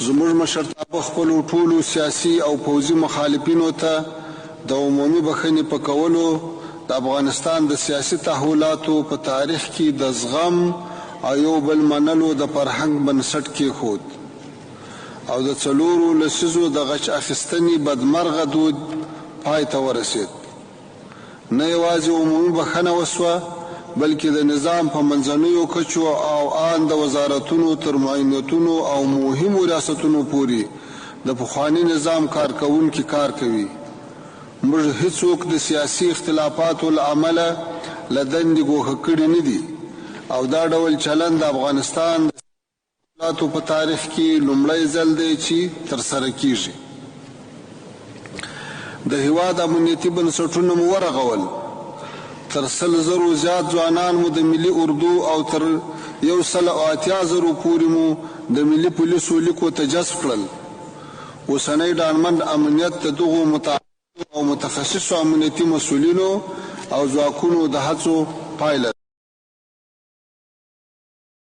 زموږ مشرتابه خپلو ټولو سیاسي او پوځي مخالفینو ته د عمومي بخښنې په کولو د افغانستان د سیاسي تحولاتو په تاریخ کې د زغم او یو بل منلو د فرهنګ بنسټ کېښود او د څلورو لسیزو د غچ اخیستنې بدمرغه دود پای ته ورسېد. نه یوازې عمومي بخښنه وشوه، بلکې د نظام په منځنیو کچو او آن د وزارتونو تر معینیتونو او مهمو ریاستونو پورې د پخواني نظام کارکوونکي کار کوي. موږ هیڅوک د سیاسي اختلافاتو له امله له دندې ګوښه کړي نه دي او دا ډول چلند د افغانستان د سیاسي تحولاتو په تاریخ کې لومړی ځل دی چې ترسره کېږي. د هېواد امنیتي بنسټونه مو ورغول، تر 100 زرو زیات ځوانان مو د ملي اردو او تر 180 زرو پورې مو د ملي پولیسو لیکو ته جذب کړل. اوسنی ډاډمن امنیت د دغو متعهدو او متخصصو امنیتي مسؤلینو او ځواکونو د هڅو پایله ده.